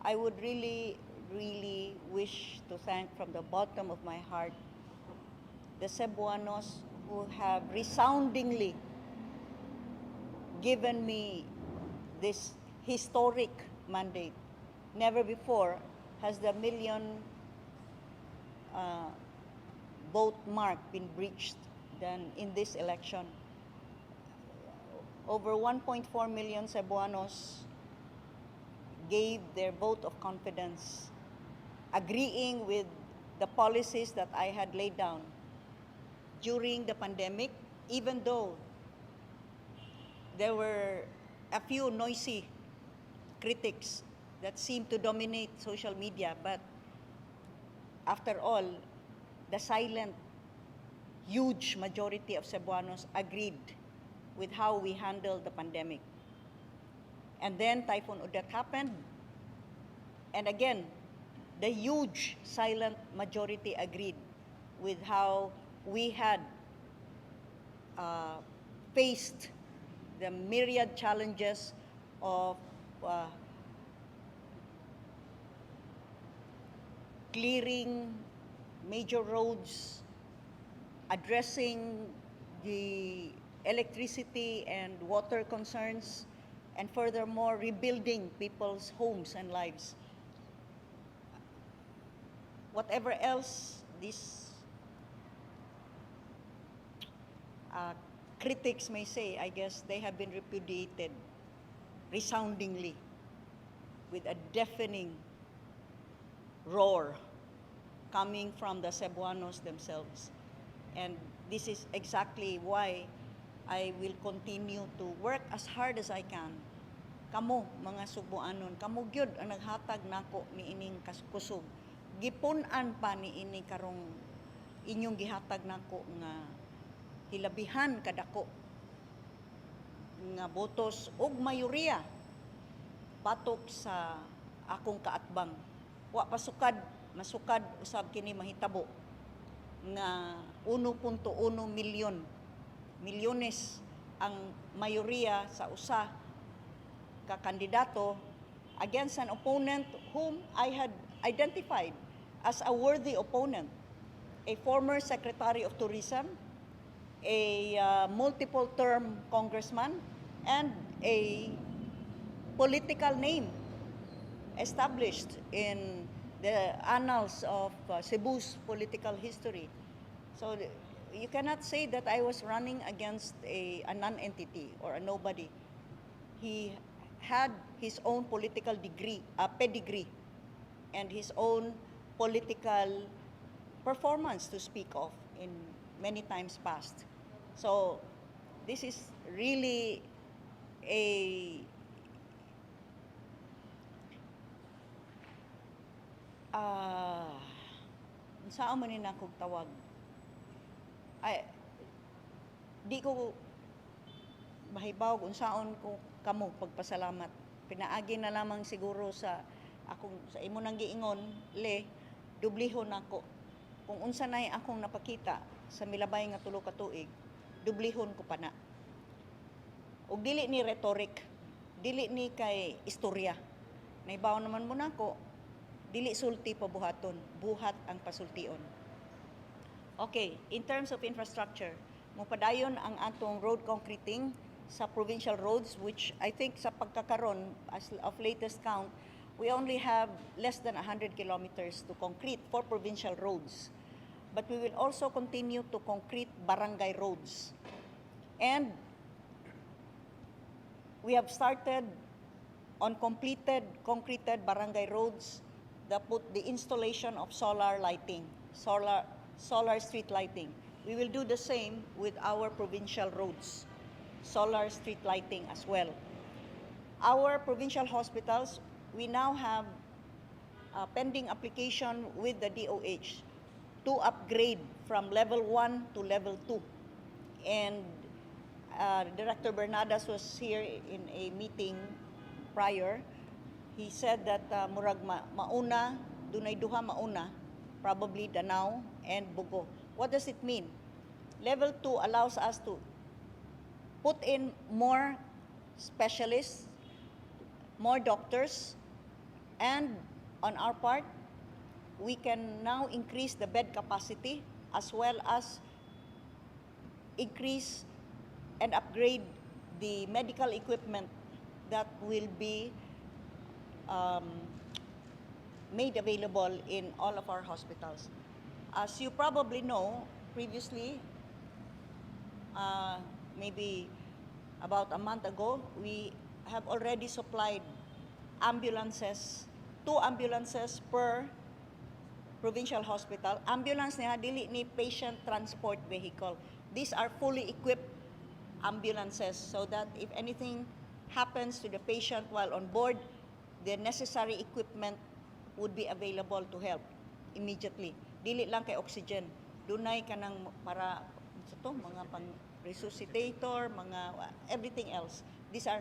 I would really, really wish to thank from the bottom of my heart the Cebuanos who have resoundingly given me this historic mandate. Never before has the million vote mark been breached than in this election. Over 1.4 million Cebuanos gave their vote of confidence, agreeing with the policies that I had laid down during the pandemic, even though there were a few noisy critics that seemed to dominate social media. But after all, the silent, huge majority of Cebuanos agreed with how we handled the pandemic. And then Typhoon Odette happened. And again, the huge silent majority agreed with how we had faced the myriad challenges of clearing major roads, addressing the electricity and water concerns, and furthermore, rebuilding people's homes and lives. Whatever else these critics may say, I guess they have been repudiated resoundingly with a deafening roar coming from the Cebuanos themselves. And this is exactly why I will continue to work as hard as I can. Kamo, mga Sugbuanon, kamo gyud ang naghatag nako niining kusog. Gipun-an pa niini karong inyong gihatag nako nga hilabihan kadako nga botos ug mayoriya batok sa akong kaatbang. Wa pa sukad, masukad usab kini mahitabo nga 1.1 milyon milyones ang mayoriya sa usa ka kandidato against an opponent whom I had identified as a worthy opponent, a former Secretary of Tourism, a multiple term congressman, and a political name established in the annals of Cebu's political history. So you cannot say that I was running against a non-entity or a nobody. He had his own political degree, pedigree, and his own political performance to speak of in many times past. So this is really a saan man ni nakog tawag? Ay, di ko mahibaw kung unsaon ko kamo pagpasalamat. Pinaagi na lamang siguro sa akong sa imo nang giingon, le, dublihon nako. Kung unsa nay akong napakita sa milabay nga 3 ka tuig, dublihon ko pa na. Ug dili ni rhetoric, dili ni kay istorya. Nahibaw naman mo nako, dili sulti pabuhaton, buhat ang pasultion. Okay, in terms of infrastructure, mopadayon ang atong road concreting sa provincial roads, which I think sa pagkakaron, as of latest count, we only have less than 100 kilometers to concrete for provincial roads. But we will also continue to concrete barangay roads. And we have started on completed concreted barangay roads the installation of solar lighting, solar street lighting. We will do the same with our provincial roads, solar street lighting as well. Our provincial hospitals, we now have a pending application with the DOH to upgrade from level 1 to level 2. And Director Bernadas was here in a meeting prior. He said that murag mauna, dunay duha mauna, probably Danao and Bogo. What does it mean? Level 2 allows us to put in more specialists, more doctors, And on our part, we can now increase the bed capacity as well as increase and upgrade the medical equipment that will be made available in all of our hospitals. As you probably know, previously, maybe about a month ago, we have already supplied ambulances, two ambulances per provincial hospital. Ambulance niya, dili ni patient transport vehicle. These are fully equipped ambulances so that if anything happens to the patient while on board, the necessary equipment would be available to help immediately. Dili lang kay oxygen. Dunay kanang para sa to mga pang resuscitator, mga everything else. These are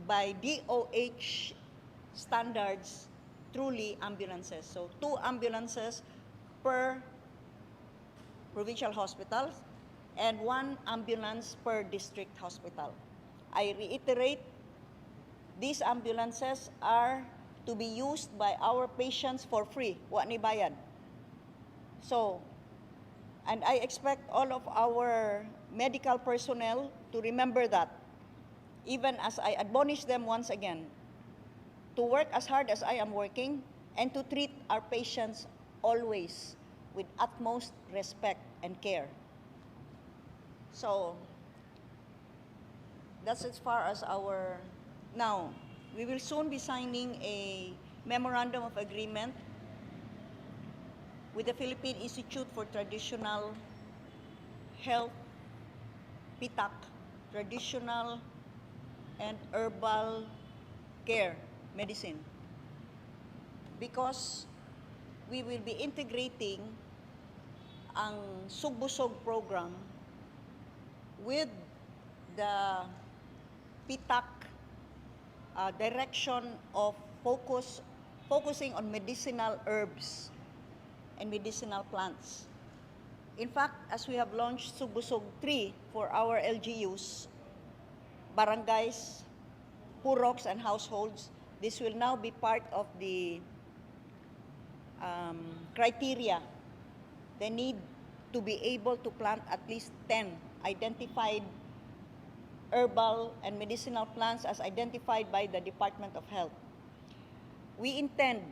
by DOH standards, truly ambulances. So two ambulances per provincial hospitals and one ambulance per district hospital. I reiterate, these ambulances are to be used by our patients for free. Wa ni bayad. So, and I expect all of our medical personnel to remember that, even as I admonish them once again, to work as hard as I am working and to treat our patients always with utmost respect and care. So, that's as far as our. Now, we will soon be signing a memorandum of agreement with the Philippine Institute for Traditional Health, PITAHC, Traditional and Herbal Care Medicine. Because we will be integrating ang Sugbusog program with the PITAHC direction of focusing on medicinal herbs and medicinal plants. In fact, as we have launched Sugbusog 3 for our LGUs, barangays, puroks, and households, this will now be part of the criteria. They need to be able to plant at least 10 identified herbal and medicinal plants as identified by the Department of Health. We intend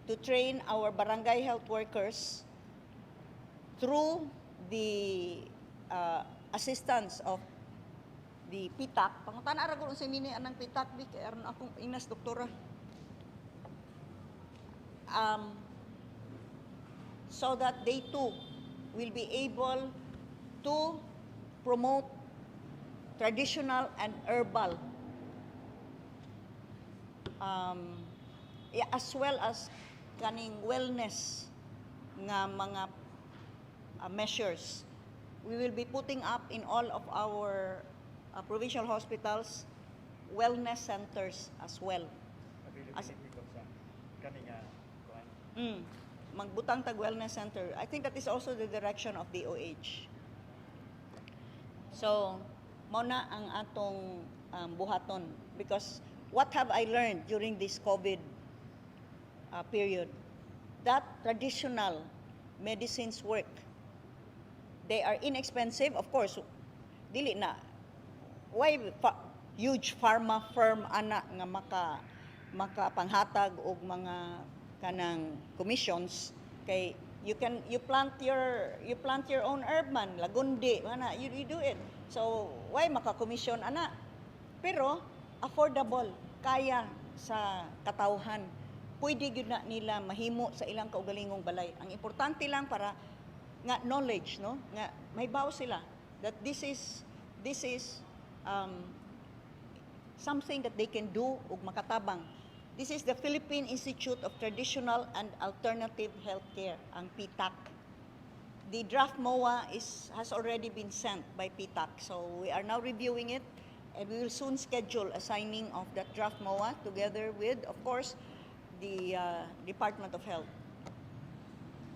to train our barangay health workers through the assistance of the PITAHC. Pangutana ra ko sa mini anang PITAHC bi kay aron akong inas doktora. So that they too will be able to promote traditional and herbal yeah, as well as kaning wellness nga mga measures. We will be putting up in all of our provincial hospitals wellness centers as well. Availability ko sa kani nga kuan. Magbutang tag wellness center. I think that is also the direction of DOH. So, mao na ang atong buhaton because what have I learned during this COVID period? That traditional medicines work. They are inexpensive, of course. Dili na why huge pharma firm ana nga makapanghatag og mga kanang commissions kay you can you plant your own herb man, lagundi mana, you do it. So why maka-commission ana? Pero affordable, kaya sa katawhan, pwede gyud na nila mahimo sa ilang kaugalingong balay. Ang importante lang para nga knowledge, no, nga mahibaw sila that this is something that they can do ug makatabang. This is the Philippine Institute of Traditional and Alternative Healthcare, ang PITAHC. The draft MOA is has already been sent by PITAHC. So we are now reviewing it and we will soon schedule a signing of that draft MOA together with, of course, the Department of Health.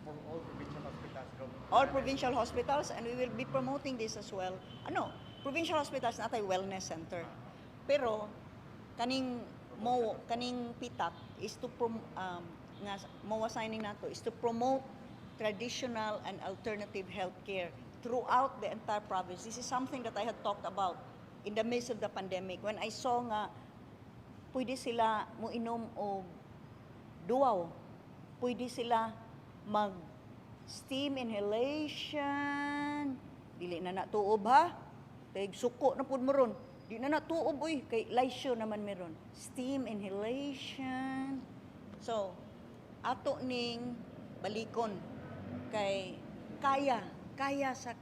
For all provincial hospitals go. All provincial hospitals, and we will be promoting this as well. Ano, provincial hospitals naa tay wellness center. Pero kaning Mo kaning PITAHC is to nga MOA signing nato is to promote traditional and alternative healthcare throughout the entire province. This is something that I had talked about in the midst of the pandemic when I saw nga pwede sila moinom og duaw. Pwede sila mag steam inhalation. Dili na na tuob ha. Kay suko na pud mo ron. Di na na tuob uy kay lysio naman meron. Steam inhalation. So, ato ning balikon kay kaya kaya sa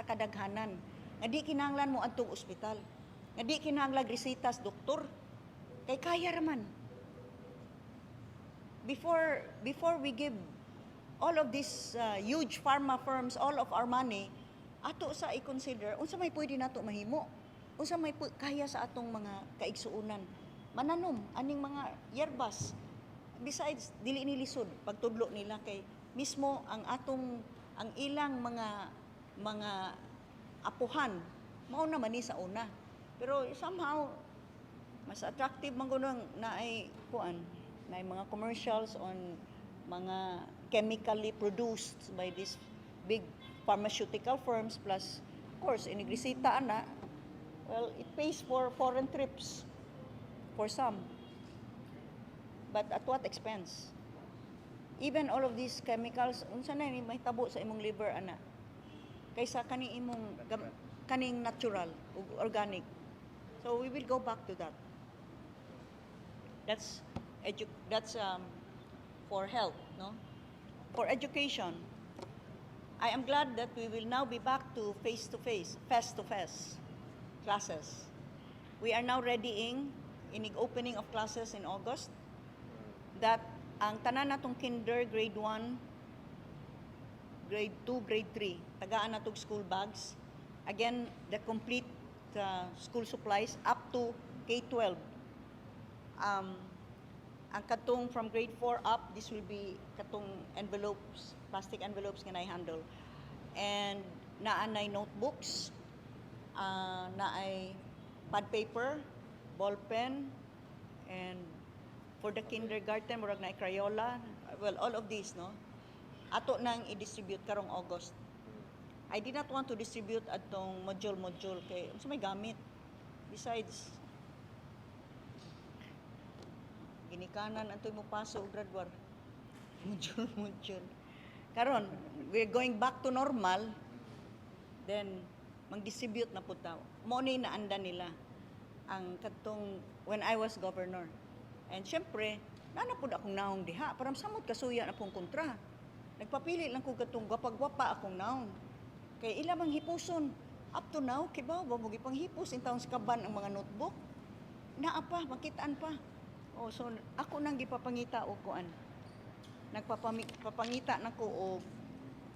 kadaghanan nga di kinahanglan mo adtong ospital, nga di kinahanglan resitas doktor kay kaya raman. Before we give all of these huge pharma firms all of our money, ato sa i-consider unsa may pwede nato mahimo, unsa may kaya sa atong mga kaigsuonan mananom aning mga yerbas. Besides, dili ni lisod pagtudlo nila kay mismo ang atong ang ilang mga apuhan mao naman ni sa una, pero somehow mas attractive man kuno na ay kuan na ay mga commercials on mga chemically produced by these big pharmaceutical firms. Plus, of course, inigresita ana, well, it pays for foreign trips for some, but at what expense? Even all of these chemicals, unsa na ni mahitabo sa imong liver ana kaysa kaning imong kaning natural ug organic? So we will go back to that. That's for health, no? For education, I am glad that we will now be back to face-to-face, face-to-face classes. We are now readying inig opening of classes in August, that ang tanan natong kinder, grade 1, grade 2, grade 3, tagaan natong school bags. Again, the complete school supplies up to K-12. Ang katong from grade 4 up, this will be katong envelopes, plastic envelopes nga handle. And naanay notebooks, naay pad paper, ball pen, and for the kindergarten, murag naay Crayola. Well, all of these, no? Ato nang i-distribute karong August. I did not want to distribute atong module-module kay unsa may gamit. Besides, ginikanan antoy mo paso og graduar. Module, module. Karon, we're going back to normal. Then mag-distribute na pud ta. Mo ni naanda nila ang katong when I was governor. And syempre, naa na pud akong naong diha. Parang samot kasuya na pong kontra. Nagpapili lang ko katong gwapa-gwapa akong naong. Kay ila mang hipuson. Up to now, kibaw ba mo gipanghipos in taon sa kaban ang mga notebook? Naa pa, makitaan pa. Oh, so ako nang gipapangita og kuan. Nagpapangita na ko og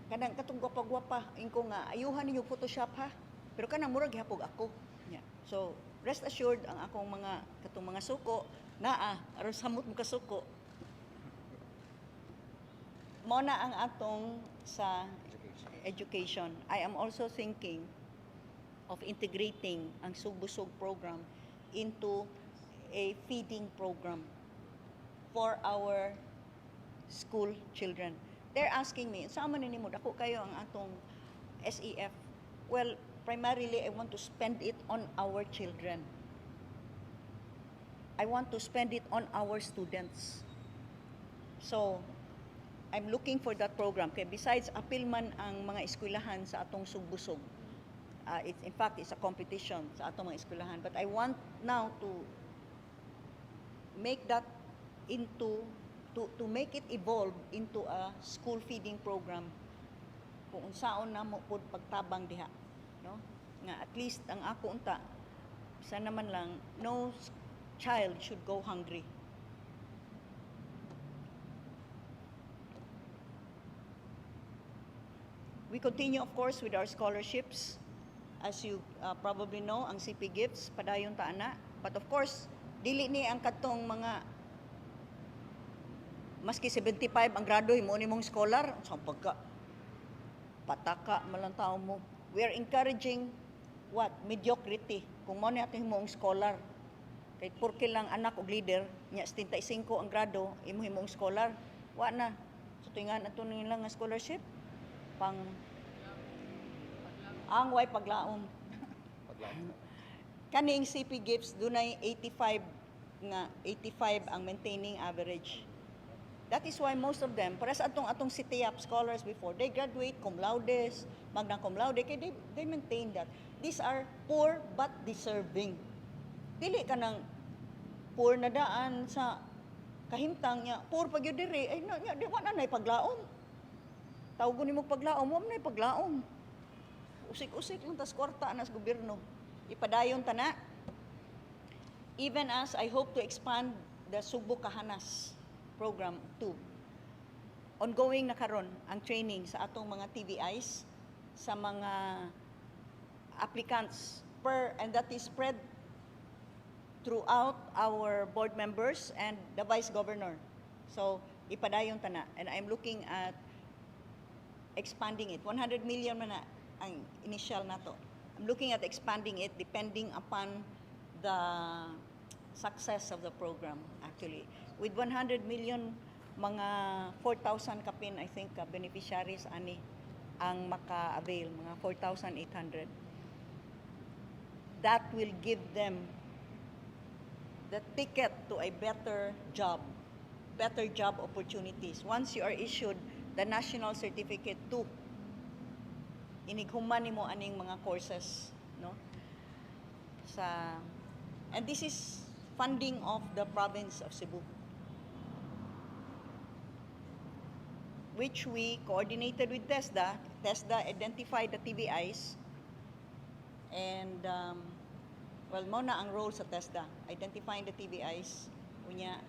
kanang katong gwapa-gwapa ingko nga ayuhan ninyo Photoshop ha. Pero kanang murag gihapog ako. Yeah. So rest assured ang akong mga katong mga suko naa aron samot mo kasuko. Mo na ang atong sa education. I am also thinking of integrating ang Sugbusog program into a feeding program for our school children. They're asking me, "Saan man nimo dako kayo ang atong SEF?" Well, primarily I want to spend it on our children. I want to spend it on our students. So, I'm looking for that program. Kay besides, apil man ang mga eskwelahan sa atong Sugbusog. In fact, it's a competition sa atong mga eskwelahan. But I want now to make that into, to make it evolve into a school feeding program kung unsaon namo pud pagtabang diha, no, nga at least ang ako unta sana man lang, no child should go hungry. We continue, of course, with our scholarships. As you probably know, ang CP Gifts, padayon ta ana. But of course, dili ni ang katong mga maski 75 ang grado himo nimong scholar sa pagka pataka man lang tao mo. We are encouraging what? Mediocrity. Kung mo ni atong himong scholar. Kay porke lang anak og leader, nya 75 ang grado, imo himong scholar, wa na. So tingan ato nila nga scholarship pang ang way paglaom. Paglaom. Kaning CP Gifts, dunay 85 nga 85 ang maintaining average. That is why most of them, para sa atong CITEAP scholars before, they graduate cum laude, magna cum laude, kay they maintain that. These are poor but deserving. Dili ka nang poor na daan sa kahimtang niya, poor pag yun diri, ay no, nya, di wa na nay paglaom. Tawgon nimo paglaom, wa man nay paglaom. Usik-usik lang tas kwarta na sa gobyerno. Ipadayon ta na. Even as I hope to expand the Sugbo Kahanas program too. Ongoing na karon ang training sa atong mga TVIs, sa mga applicants per, and that is spread throughout our board members and the vice governor. So, ipadayon ta na. And I'm looking at expanding it. 100 million man na ang initial nato. I'm looking at expanding it depending upon the success of the program, actually. With 100 million, mga 4,000 kapin, I think, beneficiaries ani ang maka-avail, mga 4,800. That will give them the ticket to a better job opportunities. Once you are issued the National Certificate 2, inighuman nimo aning mga courses, no? Sa and this is funding of the province of Cebu, which we coordinated with TESDA. TESDA identified the TVIs and well, mo na ang role sa TESDA, identifying the TVIs. Unya,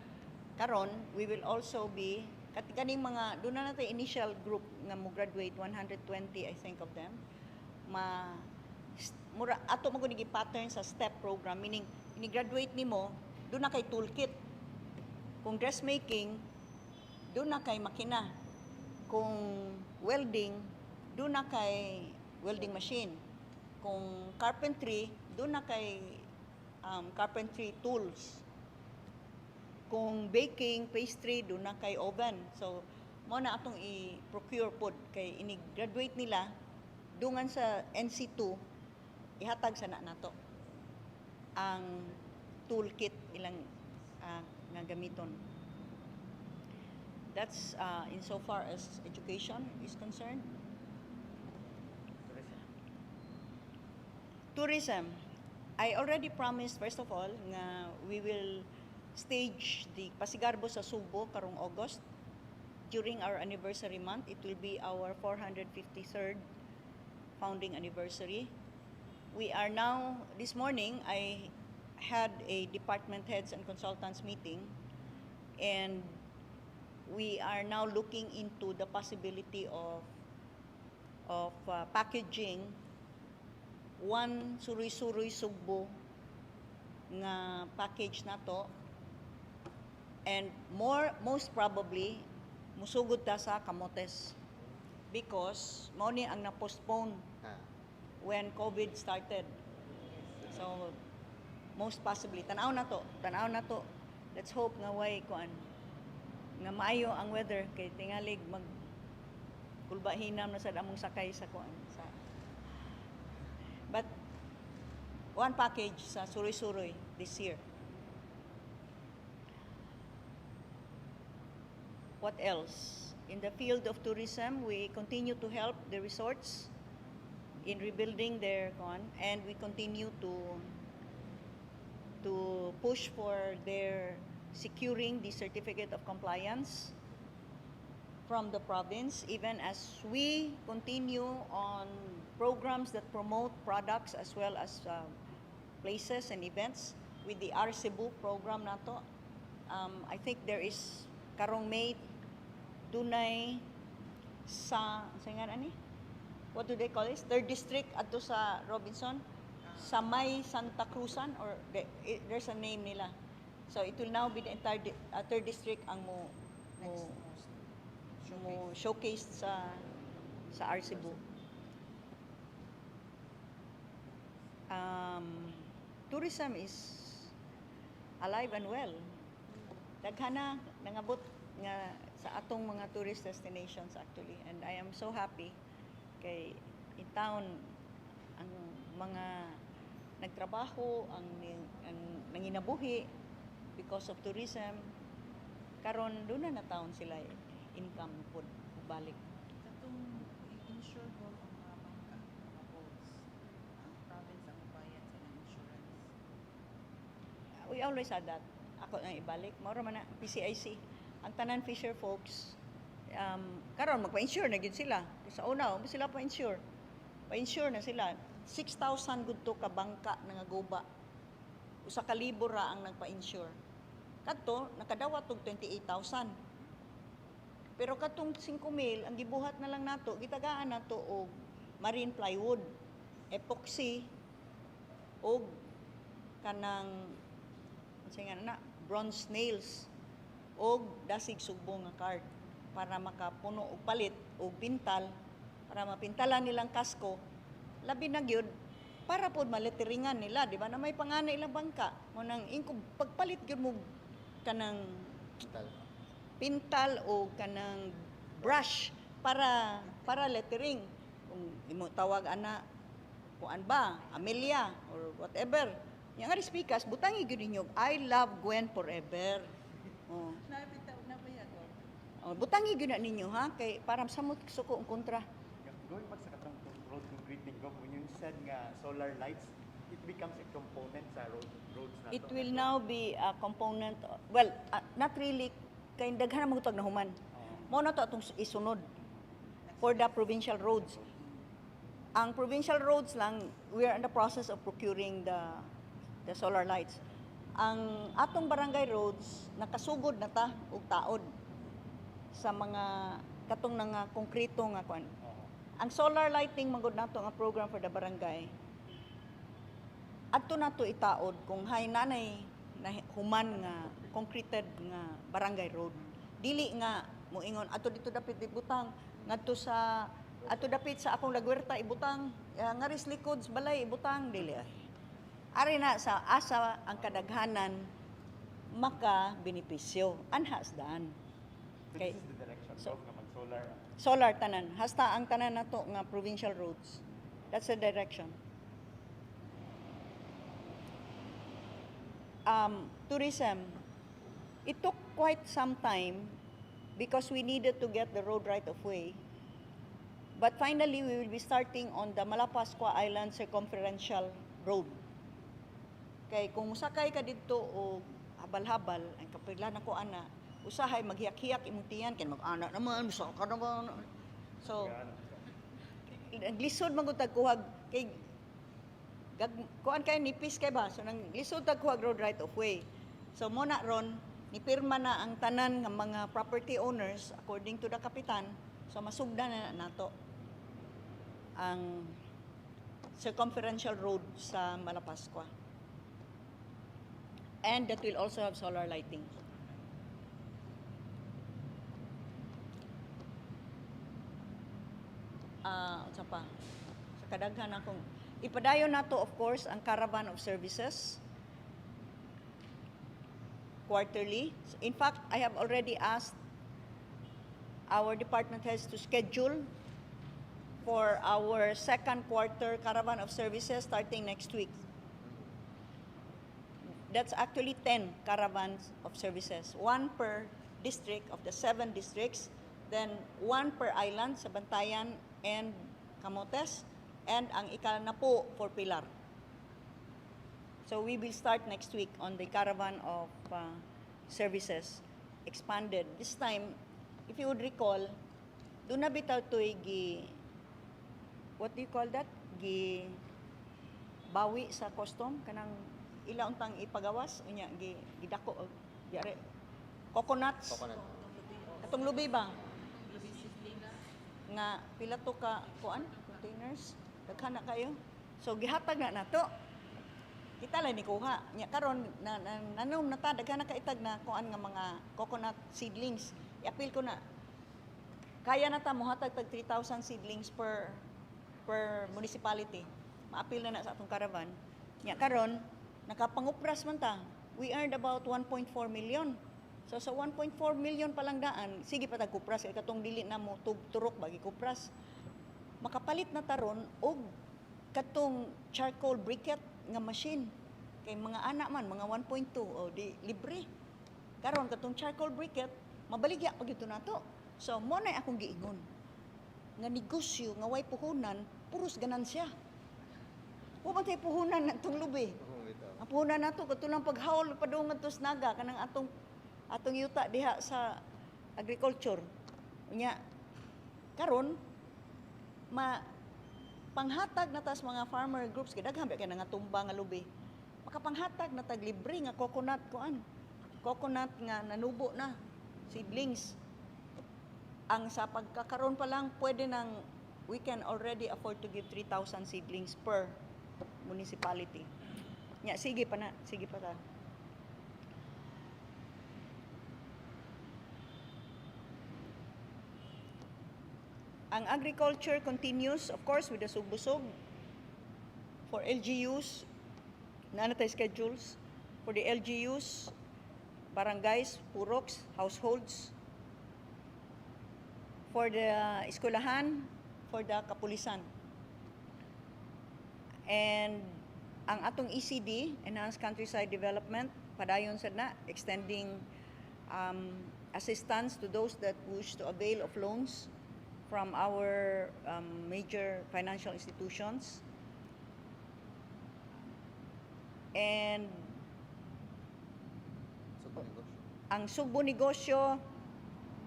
karon we will also be kat kaning mga doon na natin initial group nga mo graduate, 120, I think, of them. Ma mura ato mo gud pattern sa STEP program, meaning ini-graduate nimo, doon na kay toolkit. Kung dressmaking, doon na kay makina. Kung welding, doon na kay welding machine. Kung carpentry, doon na kay carpentry tools. Kung baking, pastry, doon na kay oven. So, mo na atong i-procure pod kay ini-graduate nila dungan sa NC2, ihatag sa na nato ang toolkit ilang nga gamiton. That's insofar as education is concerned. Tourism. Tourism. I already promised, first of all, nga we will stage the Pasigarbo sa Sugbo karong August during our anniversary month. It will be our 453rd founding anniversary. We are now, this morning, I had a department heads and consultants meeting, and we are now looking into the possibility of packaging one Suroy-Suroy Sugbo nga package nato, and more most probably musugod ta sa Camotes because mao ni ang na-postpone when COVID started. So most possibly tan-aw na to, tan-aw na to. Let's hope nga way kuan, nga maayo ang weather kay tingalig mag kulba hinam na sad among sakay sa kuan sa. But one package sa Suroy-Suroy this year. What else? In the field of tourism, we continue to help the resorts in rebuilding their con, and we continue to push for their securing the certificate of compliance from the province, even as we continue on programs that promote products as well as places and events with the R Cebu program nato. I think there is karong May dunay sa nga ani? What do they call this? Third district adto sa Robinson, sa may Santa Cruzan or there's a name nila. So it will now be the entire third district ang mo Next most. mo showcase sa R Cebu. Tourism is Alive and well. Daghan na nangabot nga sa atong mga tourist destinations, actually, and I am so happy kay in town ang mga nagtrabaho, ang nanginabuhi because of tourism, karon duna na taon sila income pod balik. Katong i-insure ko ang mga bangka, mga boats, ang province ang bayad sa ilang insurance? We always had that. Ako nang ibalik. Mao ra man na PCIC. Ang tanan fisher folks, karon magpa-insure na gyud sila. Sa una, wa sila pa-insure. Pa-insure na sila. 6,000 gud to ka bangka nga guba. 1,000 ra ang nagpa-insure. Kadto nakadawat og 28,000. Pero katong 5,000, ang gibuhat na lang nato, gitagaan nato og marine plywood, epoxy, og kanang unsa nga na bronze nails og dasig sugbo nga card para makapuno og palit og pintal para mapintalan nilang kasko, labi na gyud para pod maletteringan nila, di ba, na may pangana ilang bangka mo nang ingko pagpalit gyud mo kanang Pintal. Pintal o kanang brush para lettering, kung imo tawag ana kuan ba, Amelia or whatever. Yang nga speakers, butangi gyud ninyo "I love Gwen forever." Oh. Nabitaw na ba yan? Oh, butangi gyud na ninyo ha, kay para samot suko ang kontra. Going back sa katong road concreting, Gov, when you said nga solar lights, it becomes a component sa roads na It to. will now be a component, well, not really, kay daghan na mga nahuman. Mao na to atong isunod for the provincial roads. Ang provincial roads lang, we are in the process of procuring the solar lights. Ang atong barangay roads, nakasugod na ta og taod sa mga katong nga konkreto nga kuan. Ang solar lighting magud nato nga program for the barangay. Adto nato itaod kung hay nanay na human nga concreted nga barangay road. Dili nga moingon ato dito dapit ibutang ngadto sa ato dapit sa akong lagwerta ibutang, ngaris likod sa balay ibutang, dili ay. Ari na sa asa ang kadaghanan maka benepisyo anhas daan. So Kay- this is the direction, so- Gov, nga mag-solar. Solar tanan, hasta ang tanan nato nga provincial roads. That's the direction. Tourism, it took quite some time because we needed to get the road right of way, but finally we will be starting on the Malapascua Island circumferential road, kay kung musakay ka didto og habal-habal ang kapila na ko ana, usahay maghiyak-hiyak imong tiyan kay mag-ana naman, musaka naman. So naglisod man gud tag kuhag kay gag kuan kay nipis kay ba, so nang lisod tag kuhag road right of way. So mo na ron nipirma na ang tanan nga mga property owners according to the kapitan, so masugdan na nato ang circumferential road sa Malapascua, and that will also have solar lighting. Ah, unsa pa? Sa kadaghan akong ipadayon nato, of course, ang caravan of services quarterly. In fact, I have already asked our department heads to schedule for our second quarter caravan of services starting next week. That's actually 10 caravans of services, one per district of the seven districts, then one per island sa Bantayan and Camotes, and ang ikanapo for Pilar. So we will start next week on the caravan of services expanded. This time, if you would recall, duna bitaw to'y gi, what do you call that? Gi bawi sa custom kanang ila untang ipagawas, unya gi gidako og yari coconuts. Coconut. Katong lubi ba nga pila to ka kuan containers, daghan na kayo, so gihatag na nato, kita lang ni kuha nya. Karon na, na nanom na ta, daghan na kaitag na kuan nga mga coconut seedlings. Iapil ko na kaya na ta mohatag tag 3,000 seedlings per municipality. Maapil na na sa atong caravan. Nya karon nakapangupras man ta. We earned about 1.4 million. So sa 1.4 million pa lang daan, sige pa tag kupras kay katong dili na mo turok bagi kupras. Makapalit na taron og katong charcoal briquette nga machine. Kay mga anak man mga 1.2, o di libre. Karon katong charcoal briquette mabaligya pag ito nato. So mo na akong giingon nga negosyo nga way puhunan puros ganansya. Wa man tay puhunan natong lubi. Oo, bitaw. Ang puhunan nato kato lang paghaol padung ngadto sa Naga kanang atong yuta diha sa agriculture. Unya karon ma panghatag na tas mga farmer groups kay daghan ba kay nangatumba nga lubi. Makapanghatag na tag libre nga coconut kuan. Coconut nga nanubo na seedlings. Ang sa pagkakaroon pa lang pwede nang we can already afford to give 3,000 seedlings per municipality. Nya sige pa na, sige pa ta. Ang agriculture continues, of course, with the sugbusog. For LGUs, naa na tay schedules. For the LGUs, barangays, puroks, households. For the eskwelahan, for the kapulisan. And ang atong ECD, Enhanced Countryside Development, padayon sad na, extending assistance to those that wish to avail of loans from our major financial institutions. And So, negosyo. Ang Sugbo Negosyo,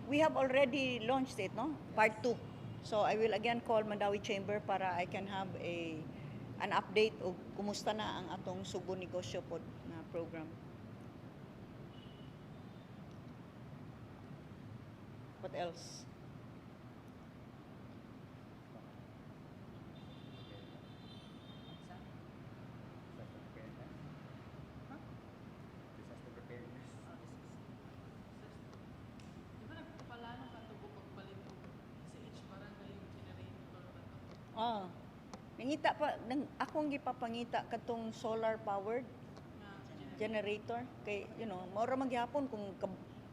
we have already launched it, no? Part 2. So I will again call Mandaue Chamber para I can have a an update og kumusta na ang atong Sugbo Negosyo pod na program. What else? Sa? Disaster preparedness. Huh? Disaster preparedness. Oh, this is Di ba nagpalano ka to pagpalit og sa each barangay yung generator ba to? Ah. Nangita pa nang akong gipapangita katong solar powered Nga generator kay mao ra man gihapon kung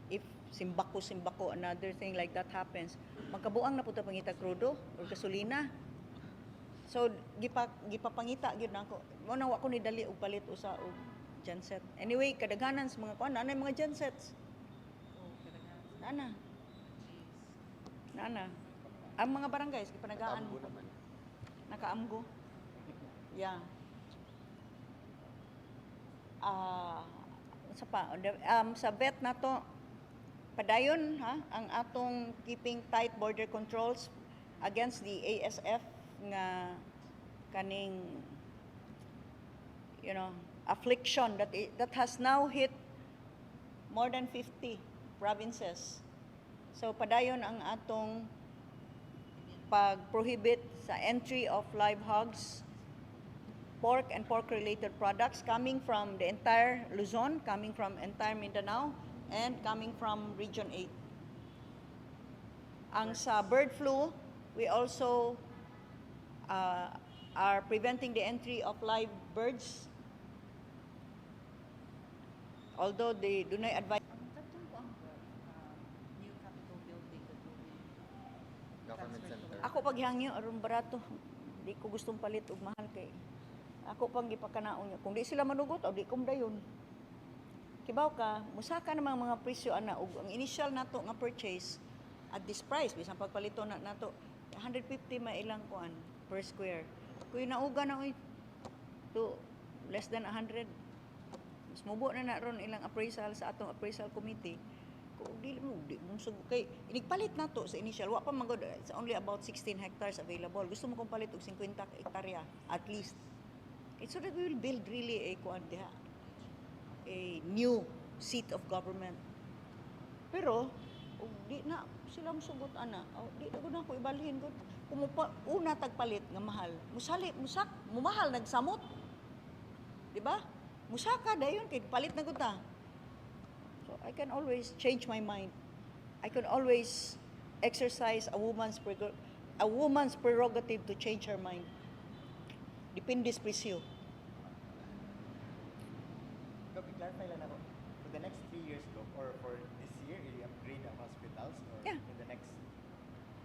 if simbako simbako, another thing like that happens, magkabuang na pud ta pangita krudo or gasolina. So gipapangita gyud nako. Mo na wa ko ni dali og palit usa og genset. Anyway, kadaghanan sa mga kuan naa mga gensets. Oh, kadaghan. Naa na. Jeez. Naa na ang mga barangays gipanagaan. Tambo naman. Nakaamgo. Yeah. Ah, sa pa sa vet nato padayon ha ang atong keeping tight border controls against the ASF nga kaning affliction that has now hit more than 50 provinces. So padayon ang atong pag-prohibit sa entry of live hogs, pork and pork-related products coming from the entire Luzon, coming from entire Mindanao, and coming from Region 8. Ang sa bird flu, we also are preventing the entry of live birds. Although they do not advise Ang katong ko ang new Capitol building that will be Government transferred to center. Ako paghangyo aron barato. Di ko gustong palit og mahal kay ako pang gipakanaon niya. Kung di sila manugot, o di ko dayon. Kibaw ka, musaka naman ang mga presyo ana og ang initial nato nga purchase at this price bisan pagpalito na nato 150 mailang kuan per square. Kuy nauga na oy to less than 100. Mas mubo na na ron ilang appraisal sa atong appraisal committee. Kung di mo di mo sug kay inigpalit nato sa initial wa pa man gud, it's only about 16 hectares available. Gusto mo kong palit og 50 hektarya at least. Kay so that we will build really a kuan diha, a new seat of government. Pero og di na sila musugot ana, o, di na gud ako ibalhin gud. Kung una tagpalit nga mahal, musali musak, mumahal nagsamot. Di ba? Musaka dayon kay palit na gud ta. So I can always change my mind. I can always exercise a woman's prerogative to change her mind. Depende sa presyo. Gov, I-clarify lang ako. For the next 3 years, Gov, or for this year, i-upgrade ang hospitals? Or Yeah. in the next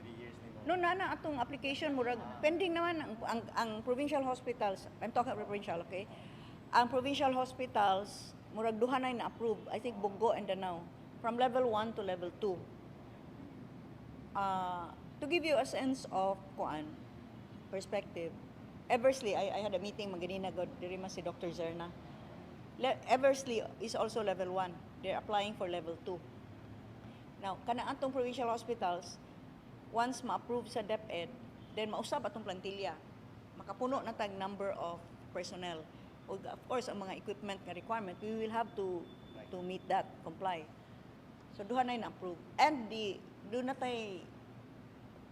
3 years nimo? No, na atong application, murag pending naman ang provincial hospitals. I'm talking about provincial, okay? Ang provincial hospitals, murag duha na na-approve. I think Bogo and Danao, from level 1 to level 2. To give you a sense of kuan perspective, Eversley, I had a meeting maganina god diri man si Dr. Zerna. Eversley is also level 1. They're applying for level 2. Now, kana atong provincial hospitals, once ma-approve sa DepEd, then mausab atong plantilla. Makapuno na tag number of personnel. Ug of course, ang mga equipment nga requirement, we will have to meet that, comply. So duha na na-approve. And the do na tay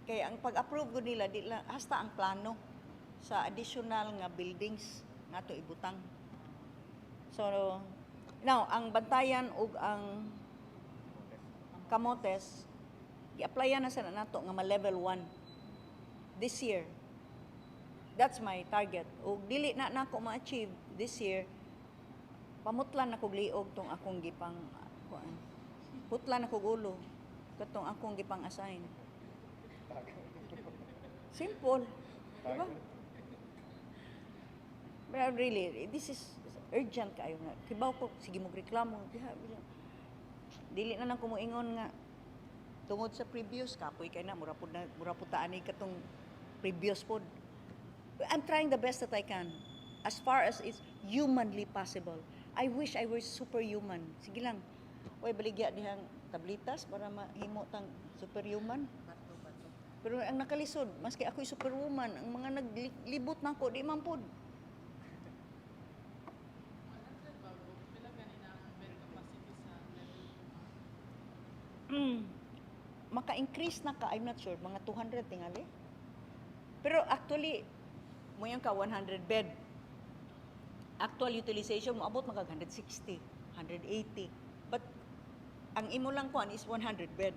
kay ang pag-approve gud nila di lang hasta ang plano sa additional nga buildings nga ato ibutang. So now ang Bantayan ug ang Camotes, gi-applyan na sa nato nga ma-level 1 this year. That's my target. Ug dili na nako ma-achieve this year, pamutlan na kog liog tong akong gipang kuan. Putlan na kog ulo katong akong gipang assign. Simple. Diba? But really, this is urgent kaayo nga. Kibaw ko, sige mo reklamo. Diha, diha. Dili na lang kumuingon nga tungod sa previous kapoy kay na mura pud na mura pud ta ani katong previous pod. I'm trying the best that I can as far as it's humanly possible. I wish I were superhuman. Sige lang. Oy, baligya dihang tablitas para mahimo tang superhuman. Bato, bato. Pero ang nakalisod, maski ako'y superwoman, ang mga naglibot nako di man pod. 100 ba, Gov? Pila ganina ang bed capacity sa level 2? Maka-increase na ka, I'm not sure, mga 200 tingali. Pero actually, mo ka 100 bed. Actual utilization mo abot mga 160, 180. But ang imo lang kuan is 100 bed.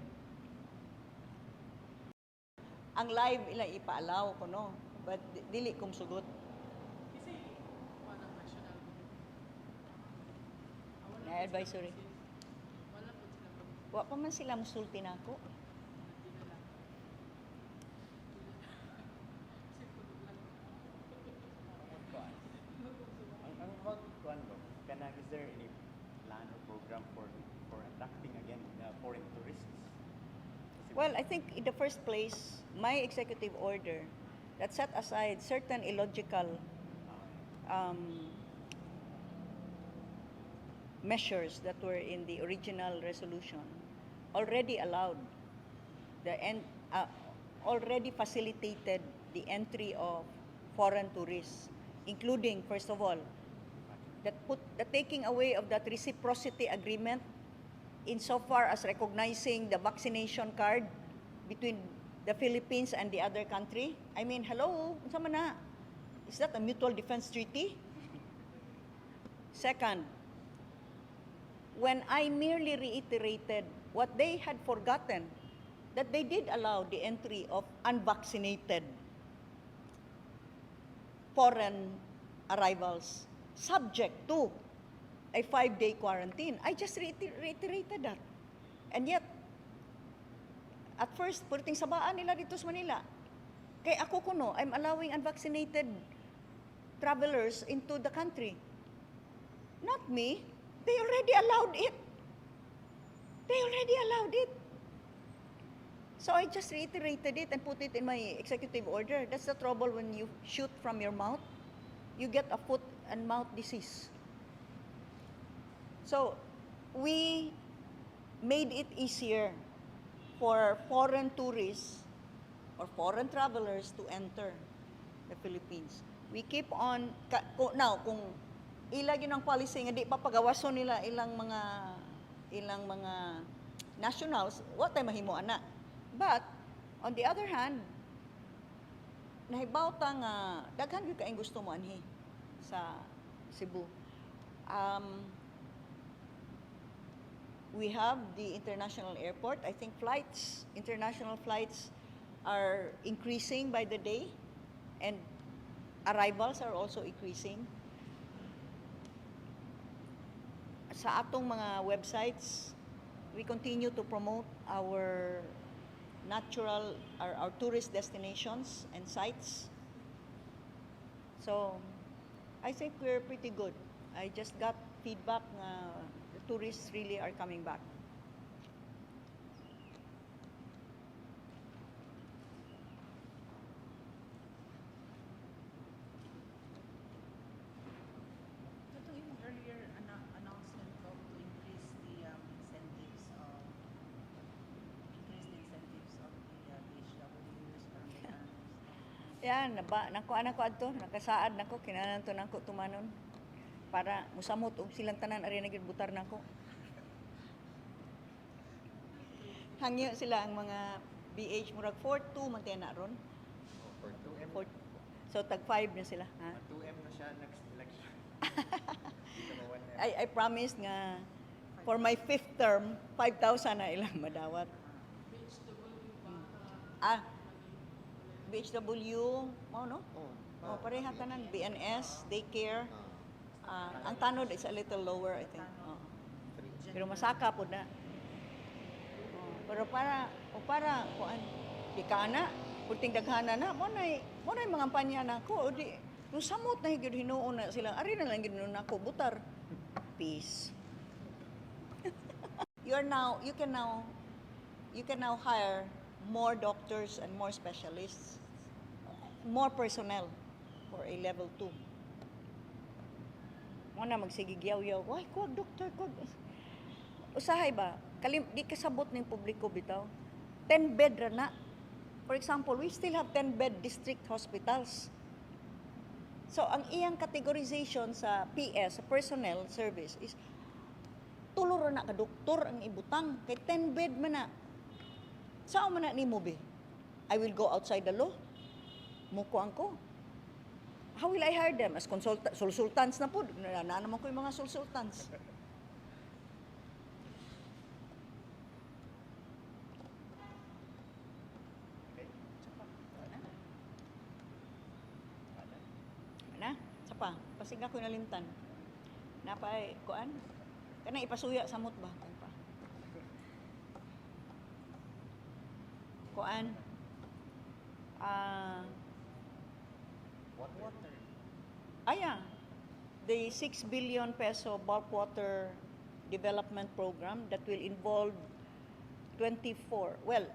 Ang live ila ipa-allow ko no, but dili kong sugot. Kasi, kuan ang rational, Gov. Ah, wala Na po sila advisory. Wala po sila pag Wa pa man sila musulti nako. dinala. Kasi puno lang. Kuan. Ang about kuan, Gov, kanang is there any plan or program for attracting again foreign tourists? Kasi Well, I think in the first place, my executive order that set aside certain illogical measures that were in the original resolution already allowed the end, already facilitated the entry of foreign tourists, including, first of all, that put the taking away of that reciprocity agreement insofar as recognizing the vaccination card between the Philippines and the other country. I mean, hello, unsa man na? Is that a mutual defense treaty? Second, when I merely reiterated what they had forgotten, that they did allow the entry of unvaccinated foreign arrivals subject to a 5-day quarantine. I just reiterated that. And yet, at first, perting sabaan nila dito sa Manila. Kay ako kuno, I'm allowing unvaccinated travelers into the country. Not me. They already allowed it. They already allowed it. So I just reiterated it and put it in my executive order. That's the trouble when you shoot from your mouth. You get a foot and mouth disease. So we made it easier for foreign tourists or foreign travelers to enter the Philippines. We keep on, now, kung ila gyud ang policy nga di pa pagawason nila ilang mga nationals, wa tay mahimo ana. But on the other hand, nahibaw ta nga daghan gyud kaayong gusto mo anhi sa Cebu. We have the international airport. I think flights, international flights are increasing by the day and arrivals are also increasing. Sa atong mga websites, we continue to promote our natural, our tourist destinations and sites. So, I think we're pretty good. I just got feedback na the tourists really are coming back. Katong imong earlier announcement ko to increase the incentives of the BHWs, barangay owners. Yan, naba, nakuha na ko adto, nakasaad nako, kinanan to nako tumanon para musamot og silang tanan ari na gyud butar nako. Hangyo sila ang mga BH, murag 4-2 man tayo na ron. For 2M. Four, so tag 5 na sila, ha? 2M na siya next election. Dito mo 1M. I promised nga for my fifth term, 5,000 na ilang madawat. BHW ba? Ah, BHW, mao no? Oh, Oh, pareha tanan BNS, daycare. Ah, Ah, ang tanod is a little lower, I think. Oo. three. Pero masaka po na. Oh, pero para o para kuan di ka na pulting daghana na mo nay mga panya nako o di nung samot na gyud hinuon na sila ari na lang gyud nako butar. Peace. You can now hire more doctors and more specialists, more personnel for a level 2. Mo na magsigigyaw-yaw, "Why kuwag doktor, kuwag." Usahay ba? Kalim, di kasabot ning publiko bitaw. 10 bed ra na. For example, we still have 10 bed district hospitals. So, ang iyang categorization sa PS, sa personnel service, is tulo ra na ka doktor ang ibutang. Kay 10 bed man na. Saan man na nimo be? I will go outside the law. Mukuan ko. How will I hire them? As consultants na po. Na naman ko yung mga consultants. Okay. Tsaka, Wala. Na, sa pa, pasig ako nalimtan. Napay, kuan? Kana ipasuya sa mut ba? Kan pa. Kuan? Ah, Water. Water. aya. The 6 billion peso bulk water development program that will involve 24. Well,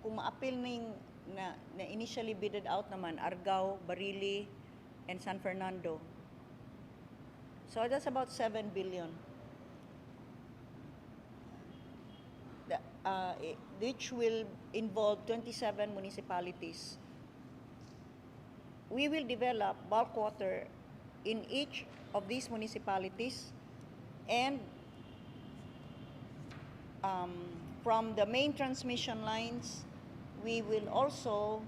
kung maapil ning na initially bidded out naman Argao, Barili, and San Fernando. So that's about 7 billion. Which will involve 27 municipalities. We will develop bulk water in each of these municipalities and from the main transmission lines, we will also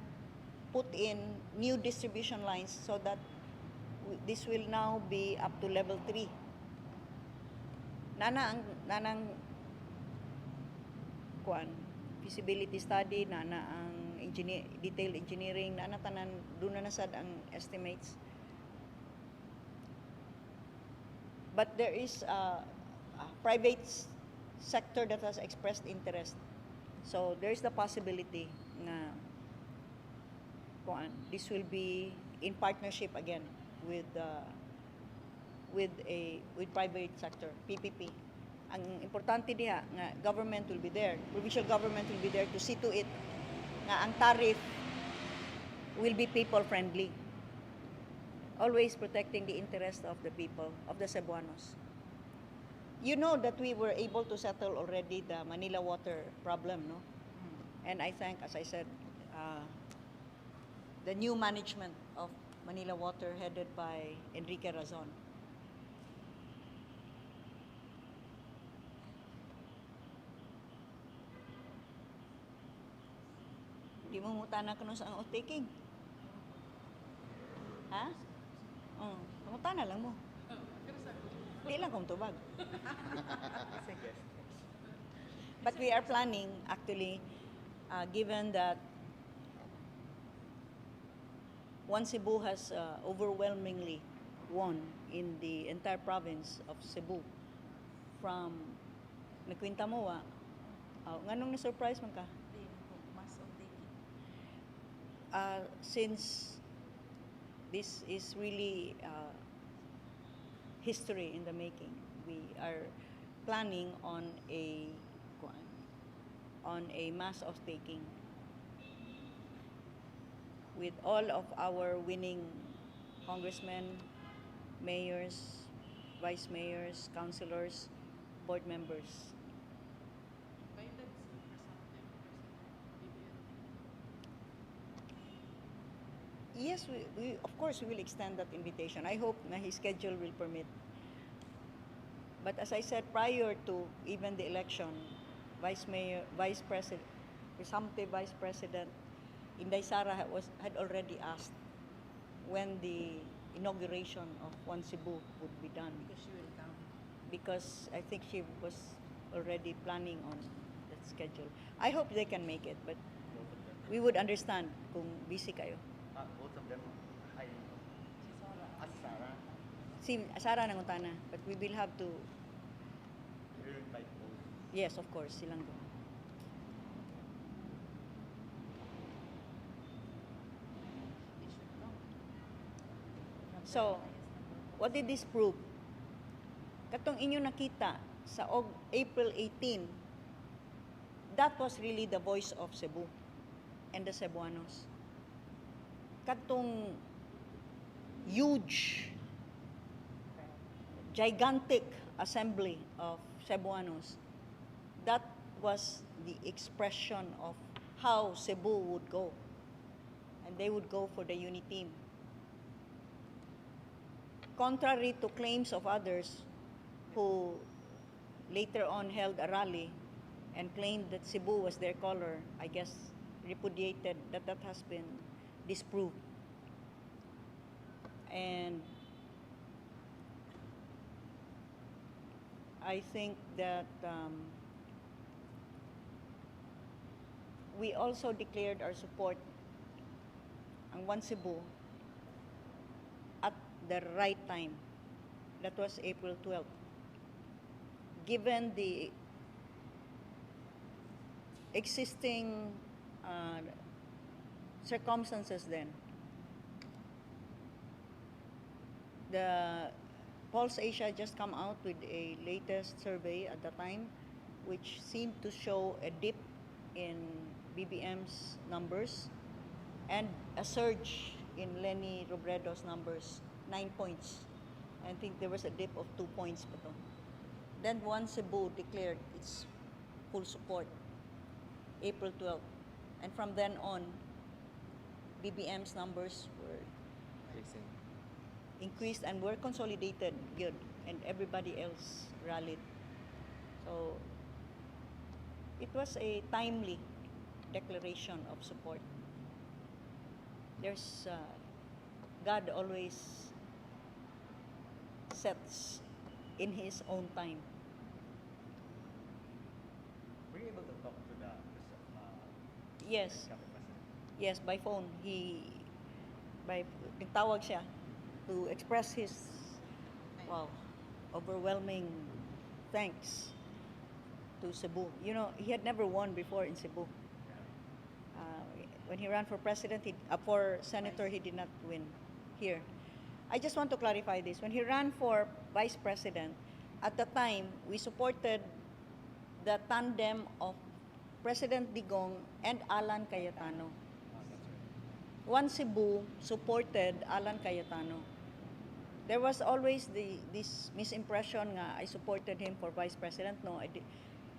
put in new distribution lines so that this will now be up to level 3. Nana ang nanang kuan feasibility study, nana ang engineer, detailed engineering, nana tanan doon na nasad ang estimates. But there is a private sector that has expressed interest. So there is the possibility nga kuan this will be in partnership again with private sector, PPP. Ang importante diha nga government will be there, provincial government will be there to see to it nga ang tariff will be people friendly. Always protecting the interest of the people, of the Cebuanos. You know that we were able to settle already the Manila water problem, no? And I thank, as I said, the new management of Manila Water headed by Enrique Razon. Di mo mutana kuno sa ang oath-taking. Ha? Oh, mutana lang mo. Di lang kong tubag. It's a guest. But we are planning, actually, given that One Cebu has overwhelmingly won in the entire province of Cebu. From, nagkwinta mo wa? Oh, nganong na-surprise man ka? Di ko mass oath taking. Since this is really history in the making, we are planning on a kuan, on a mass oath taking with all of our winning congressmen, mayors, vice mayors, councilors, board members. Invited si presumptive President BBM? Yes, we of course we will extend that invitation. I hope na his schedule will permit. But as I said, prior to even the election, Vice Mayor, Vice President, presumptive Vice President Inday Sara had already asked when the inauguration of One Cebu would be done Because she will come. Because I think she was already planning on that schedule. I hope they can make it, but Both of them. We would understand kung busy kayo. Ah, both of them ay Si Sara. Ah, Sarah. Si Sara nangutana, but we will have to, You will invite both. Yes, of course, silang duha. They should come. So, Highest number. what did this prove? Katong inyo nakita sa April 18, that was really the voice of Cebu and the Cebuanos. Katong huge, gigantic assembly of Cebuanos, that was the expression of how Cebu would go. And they would go for the UniTeam. Contrary to claims of others who later on held a rally and claimed that Cebu was their color, I guess repudiated that, that has been disproved. And I think that we also declared our support ang One Cebu at the right time. That was April 12. Given the existing circumstances then, the Pulse Asia just come out with a latest survey at the time, which seemed to show a dip in BBM's numbers and a surge in Leni Robredo's numbers, 9 points. I think there was a dip of 2 points pa to. Then One Cebu declared its full support, April 12. And from then on, BBM's numbers were Increasing. Increased and were consolidated good, and everybody else rallied. So it was a timely declaration of support. There's God always sets in his own time. Were you able to talk to the Yes. Cabinet President? Yes, by phone. He by nagtawag siya to express his, wow, overwhelming thanks to Cebu. He had never won before in Cebu. When he ran for president, for senator, he did not win here. I just want to clarify this. When he ran for vice president, at the time, we supported the tandem of President Digong and Alan Cayetano. Ah, that's right. One Cebu supported Alan Cayetano. There was always this misimpression nga I supported him for vice president. No, I di-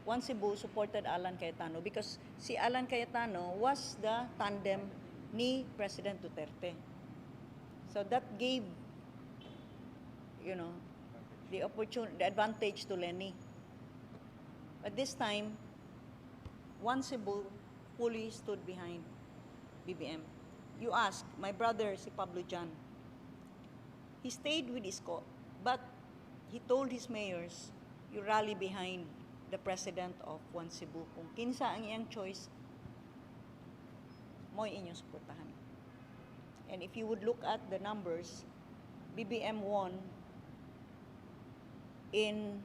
One Cebu supported Alan Cayetano because si Alan Cayetano was the tandem ni President Duterte. So that gave the opportunity, the advantage to Leni. But this time, One Cebu fully stood behind BBM. You ask, my brother, si Pablo Jan, he stayed with Isko, but he told his mayors, "You rally behind the president of One Cebu. Kung kinsa ang iyang choice, mo'y inyong suportahan." And if you would look at the numbers, BBM won in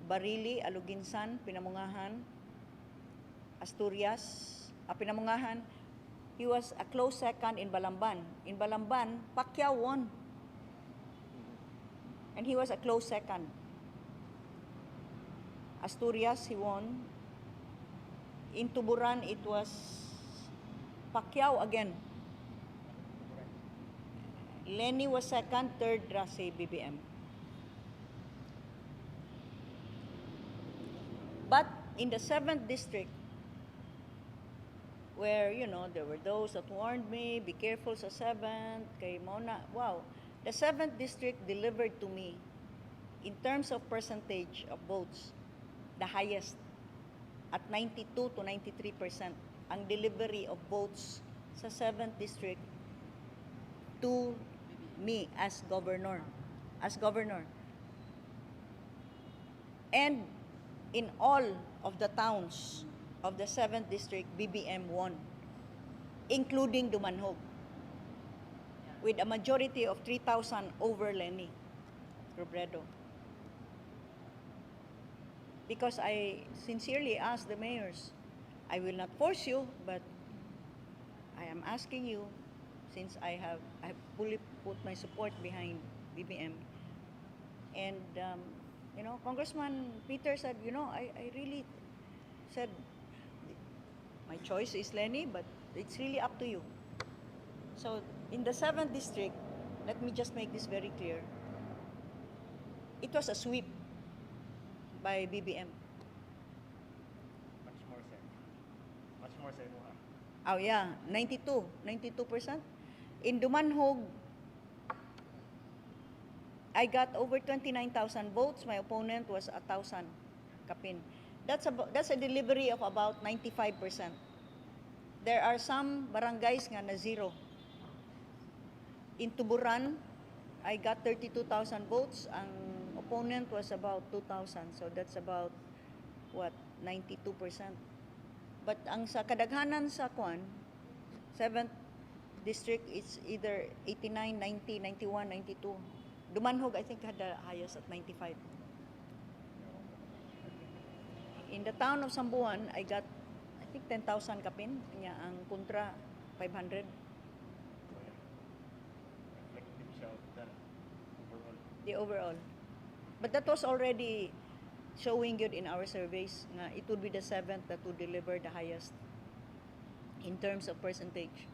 Barili, Aloguinsan, Pinamungahan, Asturias, Pinamungahan. He was a close second in Balamban. In Balamban, Pacquiao won. And he was a close second. Asturias, he won. In Tuburan, it was Pacquiao again. Leni was second, third ra si BBM. But in the 7th district, where, there were those that warned me, "Be careful sa 7th, kay mao na," wow. The 7th district delivered to me, in terms of percentage of votes, the highest at 92 to 93% ang delivery of votes sa 7th district to me as governor. As governor. And in all of the towns of the 7th district, BBM won, including Dumanjug, with a majority of 3,000 over Leni Robredo. Because I sincerely asked the mayors, "I will not force you, but I am asking you, since I have fully put my support behind BBM." And Congressman Peter said, I really said, "My choice is Leni, but it's really up to you." So in the 7th district, let me just make this very clear. It was a sweep by BBM. Much more, sir. Much more sa imuha. Oh yeah, 92, 92%. In Dumanjug, I got over 29,000 votes. My opponent was 1,000 kapin. That's a delivery of about 95%. There are some barangays nga na zero. In Tuburan, I got 32,000 votes. Ang opponent was about 2,000. So that's about, what, 92%. But ang sa kadaghanan sa kwan, 7th district, it's either 89, 90, 91, 92. Dumanjug, I think, had the highest at 95. In the town of Samboan, I got, I think, 10,000 kapin. Nya ang kontra, 500. So, yeah. Reflective siya of the overall. The overall. But that was already showing good in our surveys nga it would be the seventh that would deliver the highest in terms of percentage.